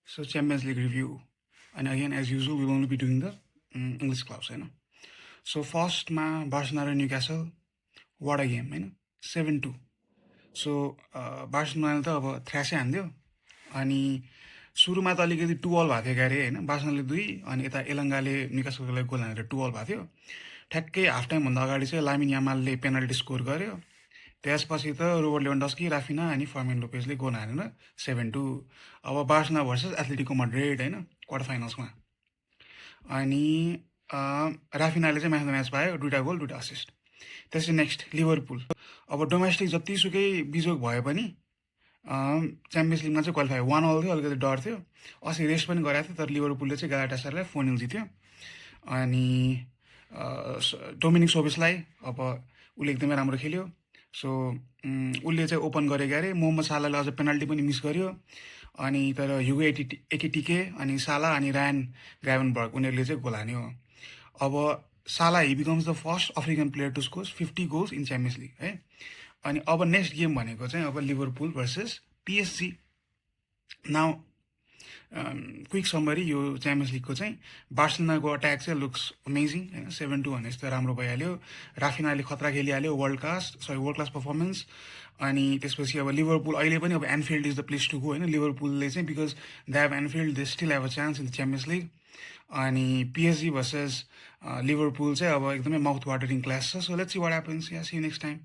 So Champions League review, and again as usual we'll only be doing the English clubs, So first ma Barcelona and Newcastle, what a game, 7-2. So Barcelona त अब थ्रासै हान्दियो अनि सुरुमा त अलिकति 2-2 भएको थियो क्यारे होइन, बार्सनले 2 अनि यता एलङ्गाले न्युकासललाई गोल हानेर 2-2 भएको थियो। ठ्याक्कै हाफ टाइमभन्दा अगाडि चाहिँ लामिन यामालले पेनल्टी स्कोर गर्यो। त्यसपछि त रोबर्ट लेभेन्डस्की, राफिना अनि फर्मिन लोपेजले गोल हानेर 7-2। अब बार्सना भर्सेस एथलेटिको मड्रिड होइन क्वार्टर फाइनल्समा। अनि राफिनाले चाहिँ म्यान अफ द म्याच पायो, 2टा गोल 2टा असिस्ट। त्यसपछि नेक्स्ट लिभरपुल। अब डोमेस्टिक जतिसुकै बिजोग भए पनि च्याम्पियन्स लिगमा चाहिँ क्वालिफाई 1-1 थियो, अलिकति डर थियो। अस्ति रेस्ट पनि गराएको थियो, तर लिभरपुलले चाहिँ गालाटासराईलाई 4-0 जित्यो। अनि डोमिनिक सोबिसलाई अब उसले एकदमै राम्रो खेल्यो। सो उसले चाहिँ ओपन गरेको अरे, मोहम्मद सालाले अझ पेनल्टी पनि मिस गर्यो। अनि तर ह्युगो एकिटिके अनि साला अनि रायन ग्राभनबर्ग उनीहरूले चाहिँ गोल हान्यो। अब Salah he becomes the first African player to score 50 goals in Champions League है। अनि अब नेक्स्ट गेम भनेको चाहिँ अब Liverpool versus PSG. Now quick summary यो च्याम्पियन्स लिगको चाहिँ बार्सलोनाको अट्याक चाहिँ लुक्स अमेजिङ होइन, 7-2 भने जस्तो राम्रो भइहाल्यो। राफिनाले खतरा खेलिहाल्यो, वर्ल्ड क्लास पर्फर्मेन्स। अनि त्यसपछि अब लिभरपुल अहिले पनि अब Anfield is the place to go होइन, लिभरपुलले चाहिँ because they have Anfield, they still have a chance in the champions league. अनि पिएसजी भर्सेस लिभरपुल चाहिँ अब एकदमै माउथ वाटरिङ क्लास छ। So let's see what happens, yeah see you next time.